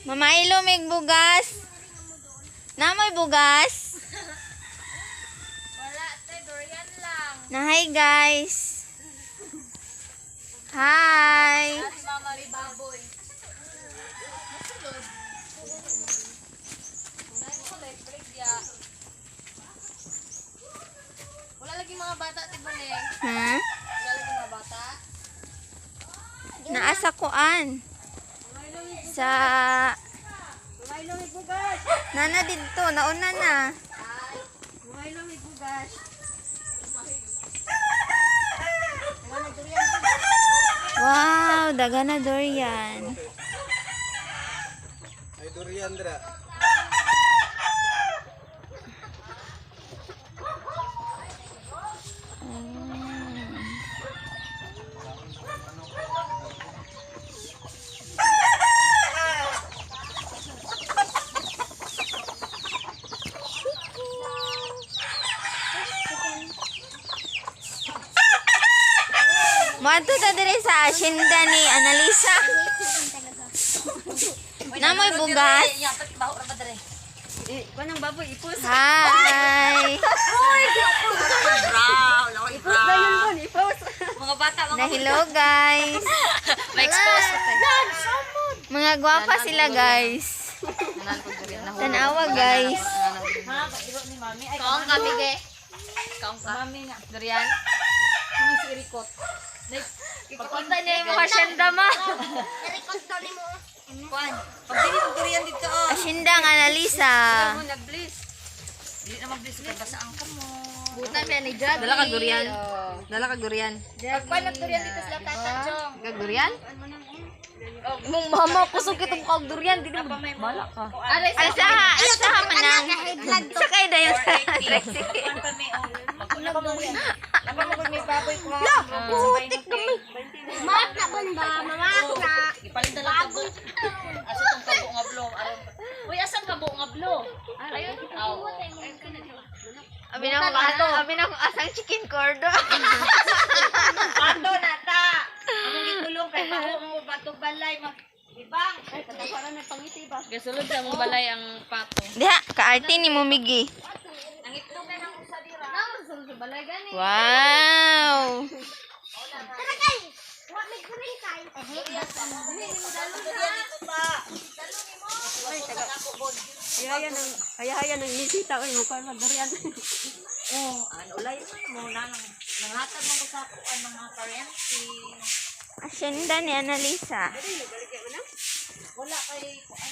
Mamailo mig bugas. Namoy bugas. Wala, te, durian lang. Na hi guys. Hi. At mama may baboy. Wala lagi mga bata, ti ba ne? Hmm? Wala lagi mga bata. Naasa koan. Sa Nana didto, nauna na. Wow, daga na durian. Ay, durian dra. Moadto ta diri sa asyenda ni Analisa. Namoy bugas. Yapat baho ra ba dere? Kanang baboy, ipos. Hi. Ipos na yun bon, ipos. Mga bata, mga Na hello guys. ma-expose na tayo. Mga gwapa sila guys. Tanawa guys. Kaong ka, bige. Kaong ka. Mami nga. Durian. Mami si Irikot. Ipakita niya yung mga asyenda ma. Kuan. Pag dili mo durian dito oh. Asyenda ng Analisa. Mo nag-bliss. Dili na mag-bliss kay basa ang kamo. Butan siya ni Jabi. Dala ka durian. Dala ka durian. Pagkuan nag durian dito sila tata Jong. Ka durian? Mong mama kusog kitong kag durian di mo bala ka. Aray sa Asaha, asaha manang. Sa kay dayon sa tricycle. Maak na bon ba? Maak na. Ipalit na lang kabo. Asa tong kabo nga blo aron. Uy, asan kabo nga blo? Ayun. Oo. Abi na ko abi na ko asang chicken cordo. Pato na ta. Among gikulong kay baho mo batog balay mag ibang. Gasulod sa mong balay ang pato. Diha, kaarte ni Mumigi. Nangitlog na nang usa dira. Wow! Tara kay. Wa may kuring kay. Ayaya ng nisita oy mo pa durian. Oh, ano ulay man mo na nang nanghatag man ko sa kuan mga parente. Asyenda ni Analisa. Wala kay kuan.